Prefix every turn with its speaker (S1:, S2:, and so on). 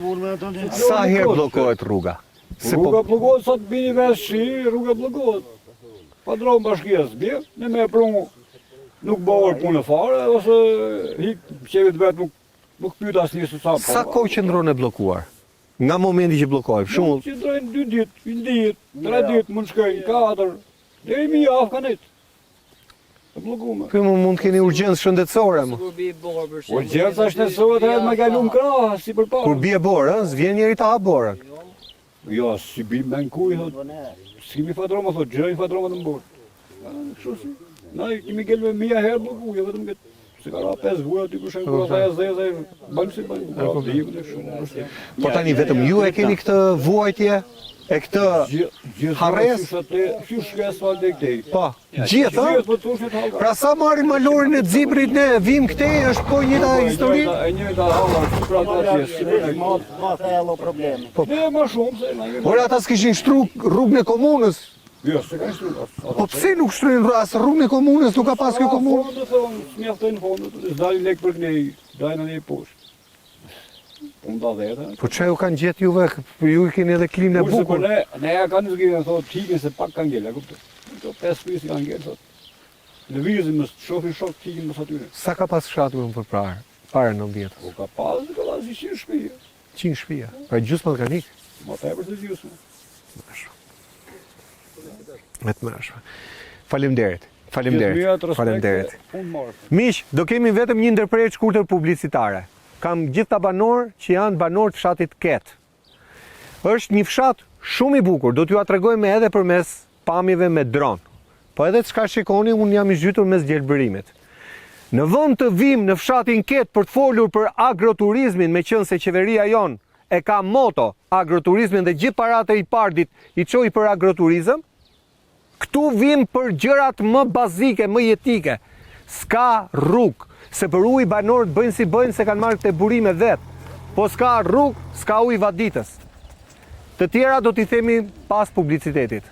S1: Sa herë bllokohet rruga?
S2: Se po- rruga bllokohet sa të bie një vesë shi, rruga bllokohet. Fadromë bashkia s'bje, ne me e pru nuk bëhet punë fare, ose hik qejfit vetë nuk, nuk pyet asnjë se
S1: sa. Sa kohë qëndron e bllokuar? Nga momenti që bllokohet,
S2: për shembull. Qëndrojnë dy ditë, një ditë, tre ditë, mund shkojnë katër, deri një javë kanë nejtë.
S1: E bllokume. Po mund të keni urgjencë shëndetësore
S2: më. Kur bie borë për shembull. Urgjenca shëndetësore të me kalu në krah, si përpara.
S1: Kur bie borë, ë, s'vjen njeri ta hap borën.
S2: Jo, si bi me në kuj, thot. S'kemi fadroma, thot, xhirojnë fadromat në borë. Kështu si. Na kemi ngel me mija herë blloku, jo vetëm këtë. Se ka ra 5 gura aty për shembull, kur ata e zezë, bën si bën, pra dimën e shumë
S1: vështirë. Po tani vetëm ju e keni këtë vuajtje e këtë harresë?
S2: Qysh shkoi asfalti këtej.
S1: Po, gjithë, ë? Po pra sa marrim malorin e Xibrit ne, vim këtej, është po njëjta po, histori?
S2: E njëjta halla, si pra ta pjesë.
S3: Ma ma thellë problemi.
S2: Po, ne më shumë se
S1: na jemi. Ore ata s'kishin shtru rrugën e komunës.
S2: Jo, s'e kanë shtru.
S1: Po pse nuk shtruin as rrugën e komunës, nuk ka pas kjo
S2: komunë? Fondet, thonë, s'mjaftojnë fondet, s'dalin lekë për kënej, dalin anej poshtë. Unë ta
S1: dheta. Po ça ju kanë gjetë juve, po ju i keni edhe klimën e bukur.
S2: Po ne, ne ja kanë zgjidhur, thotë, hikin se pak kanë ngel, e kupton. Këto pesë shtëpi si kanë ngel, thotë. Lëvizin, mos shohin shok, hikin mos
S1: atyre. Sa ka pas fshati më përpara, para 90-ës?
S2: Po ka pas, ka pas 100 shtëpi.
S1: 100 shtëpi, pra gjysma të kanë
S2: ikë. Më tepër se gjysma.
S1: E tmerrshme. Faleminderit. Faleminderit. Faleminderit. Miq, do kemi vetëm një ndërprerje të shkurtër publicitare. Kam gjithë këta banorë që janë banorë të fshatit Ket. Është një fshat shumë i bukur, do t'jua tregojmë edhe përmes pamjeve me dron. Po edhe çka shikoni, unë jam i zhytur mes gjelbërimit. Në vend të vim në fshatin Ket për të folur për agroturizmin, meqenëse qeveria jonë e ka moto agroturizmin dhe gjithë paratë e IPARD-it i çoi për agroturizëm, këtu vim për gjërat më bazike, më jetike. S'ka rrugë, se për ujë banorët bëjnë si bëjnë se kanë marrë këto burime vetë. Po s'ka rrugë, s'ka ujë vaditës. Të tjera do t'i themi pas publicitetit.